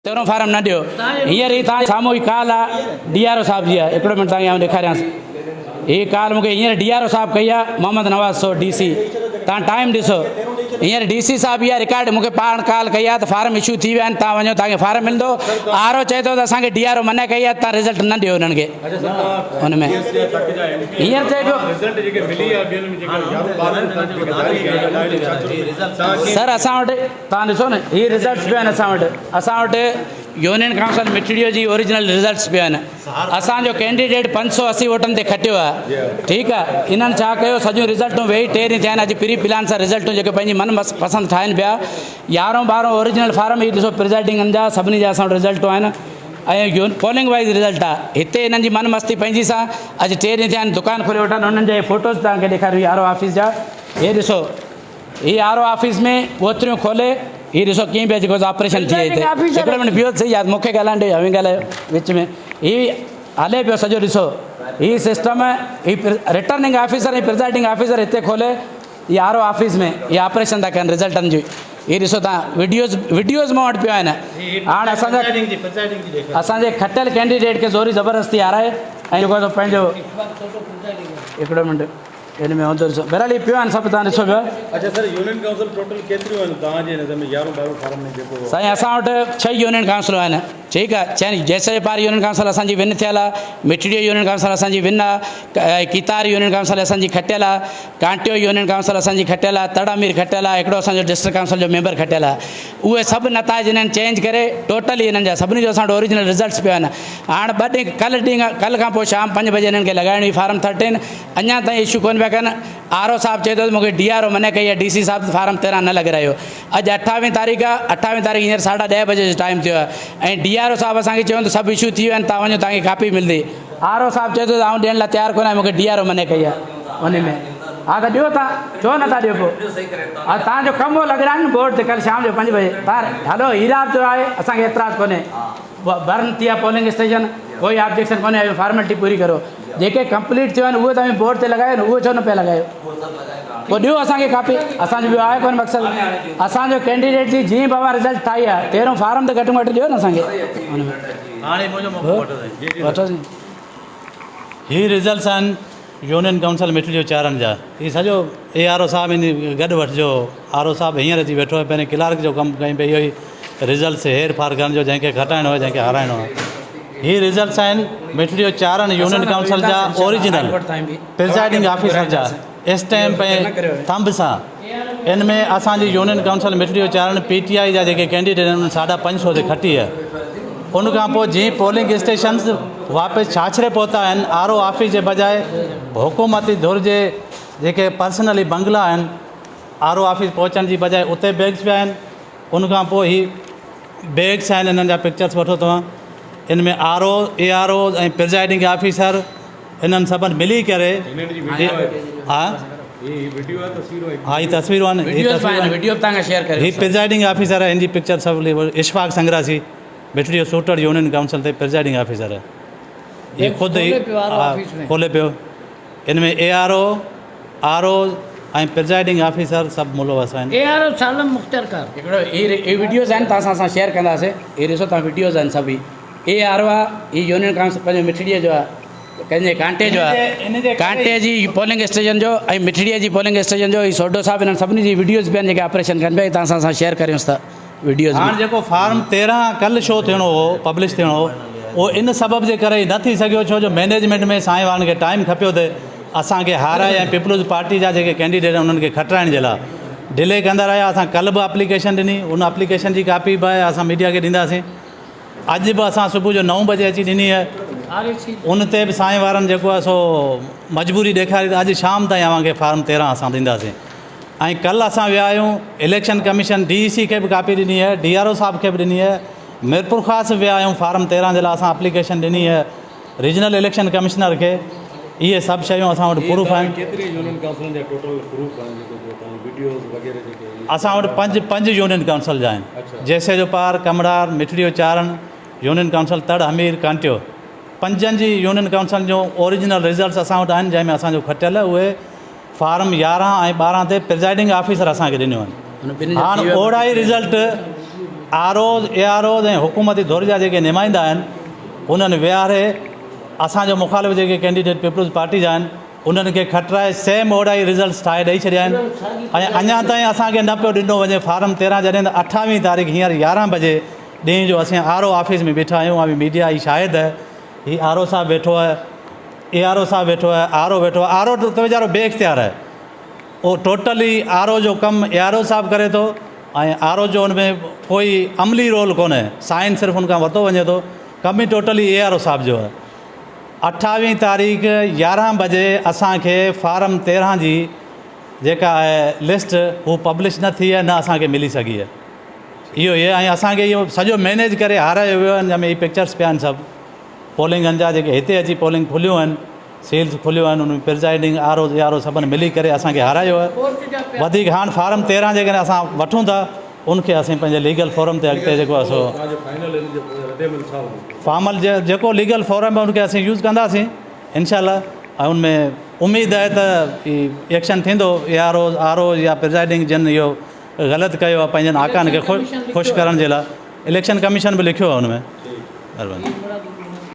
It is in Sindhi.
تيرهون فارم نه ڏيو. هينئر هي توهان جي سامهون هي ڪال آ ڊي آر او صاحب جي آ هڪڙو منٽ توهان کي آئون ڏيکاريانس هي ڪال مونکي هينئر ڊي آر او صاحب ڪئي آ محمد نواز سو ڊي سي توهان ٽائيم ڏسو هينئر ڊي سي صاحب اها رڪارڊ مونکي پاڻ ڪال ڪئي آ ته فارم اشو ٿي ويا آهن توهان وڃو توهان کي فارم ملندو آر او چئي ٿو ته اسان کي ڊي آر او منع ڪئي آ توهان رزلٽ نه ڏيو انهن کي ان ۾ هينئر چئي پيو سر اسان وٽ توهان ڏسو نه هي رزلٽس پيا آهن اسان وٽ اسان وٽ يونين ڪائونسل مٺڙيو جي اوريجنل رزلٽس پيا آهن اسان جو ڪينڊيڊيٽ 580 ووٽن تي کٽيو آهي ٺيڪ آهي انهن ڇا ڪيو سڄيون رزلٽون ويهي ٽي ڏينهن ٿيا آهن اڄ پري پلان سان رزلٽون جيڪي پنهنجي من پسند ٺاهن پيا يارهون ٻارهون اوريجنل فارم هي ڏسو پرزائڊنگ جا سڀني جا اسان وٽ رزلٽون آهن ۽ پولنگ وائز رزلٽ آهي هتي انهن جي من مستي پنهنجي سان اڄ ٽي ڏينهن ٿيا آهن دڪان کولي وٺن انهن جا فوٽوز توهان کي ڏيکاريو آر او آفيس جا هي ڏسو هي آر او آفيس ۾ ڳوٿريون کولي هي ڏسو ڪيئن پيا جيڪو آپريشن ٿئي هتي هڪڙو منٽ بيهو ته سهي يار مونکي ڳالهائڻ ڏيو اوهين ڳالهايو وچ ۾ هي هلي پيو سڄو ڏسو هي سسٽم هي رٽرننگ آفيسر ۽ پرزائڊنگ آفيسر هتي کولي هي آر او آفيس ۾ هي آپريشن ٿا ڪن رزلٽن جي هي ڏسو تان وڊيوز وڊيوز مون وٽ پيو آهن هاڻ اسان جا اسان جي کٽيل ڪينڊيڊيٽ کي زوري زبردستي هارائي ۽ جيڪو پنهنجو هڪڙو منٽ ان ۾ هوندو ڏسو بهرحال هي پيو آهن سڀ تان ڏسو پيا. اڇا سر يونين ڪائونسل ٽوٽل ڪيتريون آهن توهان جي نظر ۾ يارهون ٻارهون فارم ۾ جيڪو. سائين اسان وٽ ڇهه يونين ڪائونسلون آهن ٺيڪ آهي ڇهن جيسر پار يونين ڪائونسل اسان جي ون ٿيل آهي مٺڙيو يونين ڪائونسل اسان جي ون آهي کيتار يونين ڪائونسل اسان جي کٽيل آهي ڪانٽيو يونين ڪائونسل اسان جي کٽيل آهي تڙ امير کٽيل آهي هڪڙو اسان جو ڊسٽرڪٽ ڪائونسل جو ميمبر کٽيل آهي اهي سڀ نتائج انهن چينج ڪري ٽوٽلي انهن جا سڀني جو اسان وٽ اوريجنل رزلٽس پيا آهن هاڻ ٻه ڏينهن ڪلهه ڏينهن ڪلهه کان پوء شام پنج بجي انهن کي لڳائڻي هئي فارم ٿرٽين اڃا تائين اشو ڪونه پيا ڪن، آر او صاحب چئي ٿو ته مون کي ڊي آر او منع ڪئي آهي، ڊي سي صاحب ته فارم 13 نه لڳرايو، اڄ اٺاويهين تاريخ آهي، اٺاويهين تاريخ هينئر ساڍا ڏهه بجي جو ٽائيم ٿيو آهي ۽ ڊي آر او صاحب اسان کي چيو ته سڀ اشو ٿي ويا آهن، توهان وڃو توهان کي ڪاپي ملندي، آر او صاحب چئي ٿو ته آئون ڏيڻ لاء تيار ڪونه آهيان، مون کي ڊي آر او منع ڪئي آهي، ان ۾ ها ته ڏيو تان ڇو نٿا ڏيو پوء ها توهان جو ڪم هو لڳرائڻ نه بورڊ تي ڪلهه شام جو پنج بجي تان هلو هيرا جو آهي اسان کي اعتراض ڪونهي. برن ٿي آ پولنگ اسٽيشن ڪوئي آبجيڪشن ڪونهي اوهين فارملٽي پوري ڪريو جيڪي ڪمپليٽ ٿيو آهن اهي ته اوهين بورڊ تي لڳايو نه اهي ڇو نه پيا لڳايو پوء ڏيو اسان کي ڪاپي اسان جو ٻيو آهي ڪونه مقصد اسان جو ڪينڊيڊيٽ جي جيئن بابا رزلٽ ٺاهي آ تيرهون فارم ته گهٽ ۾ گهٽ ڏيو نه اسان کي هاڻي منهنجو موقعو وٺو سائين وٺو سائين هي رزلٽس آهن يونين ڪائونسل مٺڙي جو چارن جا هي سڄو اي آر او صاحب ان گڏ وٺجو آر او صاحب هينئر اچي ويٺو آهي پهرين ڪلارڪ جو ڪم ڪيائين پئي اهو ئي رزلٽس هير ڦار ڪرڻ جو جنهن کي کٽائڻو آهي جنهن کي هارائڻو آهي هي رزلٽس آهن مٺڙي جو چارن يونين ڪائونسل جا اوريجنل پرزائڊنگ آفيسر جا اسٽيمپ ۽ ٿمب سان ان ۾ اسان جي يونين ڪائونسل مٺڙي جو چارڻ پي ٽي آء جا جيڪي ڪينڊيڊيٽ آهن انهن ساڍا پنج سو تي کٽي آهي ان کان پوء جيئن پولنگ اسٽيشنز واپس ڇاڇري پهتا آهن آر او آفيس جي بجاء حڪومتي ڌر جي جيڪي پرسنلي بنگلا آهن آر او آفيس پهچڻ جي بجاء اتي بيگس پيا آهن ان کان پوء هي بيگس آهن انهن جا پڪچرس وٺو توهان ان ۾ R O A R O ۽ presiding officer انهن سڀن ملي ڪري ها ها هي تصويرون آهن هي تصويرون وڊيو توهان کي شيئر ڪريو هي پرزائيڊنگ آفيسر آهي هن جي پڪچر سڀ اشفاق سنگراسي مٺڙي جو سوٽڙ يونين ڪائونسل تي پرزائيڊنگ آفيسر آهي هي خود ئي کولي پيو ان ۾ A R O R O ۽ presiding officer سڀ ملوث آهن. اي آر او سالم مختيارڪار. هڪڙو هي هي وڊيوز آهن توهان سان اسان شيئر ڪنداسين هي ڏسو توهان وڊيوز آهن سڀ هي اي آر او آهي هي يونين ڪائونسل پنهنجو مٺڙي جو آهي ڪنهن جي ڪانٽي جو آهي ڪانٽي جي پولنگ اسٽيشن جو ۽ مٺڙي جي پولنگ اسٽيشن جو هي سوڍو صاحب انهن سڀني جي وڊيوز به آهن جيڪي آپريشن ڪن پيا هي توهان سان اسان شيئر ڪريونس ٿا. وڊيوز هاڻ جيڪو فارم 13 ڪل شو ٿيڻو هو پبلش ٿيڻو هو اهو ان سبب جي ڪري نه ٿي سگهيو ڇو جو مئنيجمينٽ ۾ سائين وارن کي ٽائيم کپيو ته اسان کي هارائي ۽ پيپلز پارٽي جا جيڪي ڪينڊيڊيٽ آهن انهن کي کٽرائڻ جي لاء ڊلي ڪندا رهيا اسان ڪل به اپليڪيشن ڏني ان اپليڪيشن جي ڪاپي به اسان ميڊيا کي ڏينداسين اڄ به اسان صبح جو نو بجي اچي ڏني آهي ان تي به سائين وارن جيڪو آهي سو مجبوري ڏيکاري ته اڄ شام تائين اوهان کي فارم 13 اسان ڏينداسين ۽ ڪلهه اسان ويا آهيون اليڪشن ڪميشن ڊي اي سي کي به ڪاپي ڏني آهي ڊي آر او صاحب کي به ڏني آهي ميرپورخاص به ويا آهيون فارم 13 جي لاء اسان اپليڪيشن ڏني آهي ريجنل اليڪشن ڪمشنر کي اهي سڀ شيون اسان وٽ پروف آهن اسان وٽ پنج پنج يونين ڪائونسل جا آهن جيسي جو پار ڪمڙار مٺڙيو چارڻ يونين ڪائونسل تڙ حمير ڪانٽيو پنجن جي يونين ڪائونسل جو اوريجنل رزلٽس اسان وٽ آهن جنهن ۾ اسان جو کٽيل اهي فارم 11 ۽ 12 تي پرزائيڊنگ آفيسر اسان کي ڏنيون آهن. هاڻ اوڙا ئي رزلٽ آر اوز، اي آر اوز ۽ حڪومتي ڌر جا جيڪي نمائندا آهن انهن ويهاري اسان جو مخالف جيڪي ڪينڊيڊيٽ پيپلز پارٽي جا آهن انهن کي کٽرائي سيم اوڙا ئي رزلٽس ٺاهي ڏئي ڇڏيا آهن ۽ اڃا تائين اسان کي نه پيو ڏنو وڃي فارم 13 جڏهن ته اٺاويهه تاريخ هينئر 11 بجي ڏينهن جو اسين آر او آفيس ۾ بيٺا آهيون اوهين ميڊيا جي شاهد آهي هي آر او صاحب ويٺو آهي اي آر او صاحب ويٺو آهي آر او ويٺو آهي آر او ته ويچارو بي اختيار آهي اهو ٽوٽلي آر او جو ڪم اي آر او صاحب ڪري ٿو ۽ آر او جو ان ۾ ڪوئي عملي رول ڪونهي سائن صرف ان کان ورتو وڃي ٿو ڪم ئي ٽوٽلي اي آر او صاحب جو آهي اٺاويهين تاريخ 11 بجي اسان کي فارم 13 جي جيڪا آهي لسٽ هو پبلش نه ٿي آهي نه اسان کي ملي سگهي آهي اهو ئي ۽ اسان کي اهو سڄو مينيج ڪري هارايو ويو آهي جنهن ۾ هي پڪچرس پيا آهن سڀ پولنگن جا جيڪي هتي اچي پولنگ کليون آهن سيلز کليون آهن ان ۾ پرزائيڊنگ آر او اي آر او سڀن ملي ڪري اسان کي هارايو آهي وڌيڪ هاڻ فارم 13 جيڪڏهن اسان وٺون ٿا ان کي اسين پنهنجي ليگل فورم تي اڳتي جيڪو آهي سو فارمل جيڪو ليگل فورم آهي ان کي اسين يوز ڪنداسين انشاء الله ۽ ان ۾ اميد آهي ته ايڪشن ٿيندو اي آر او آر او يا پرزائيڊنگ جن اهو غلط ڪيو آهي پنهنجن آقائن کي خوش ڪرڻ جي لاء اليڪشن ڪميشن به لکيو آهي ان ۾ مهرباني.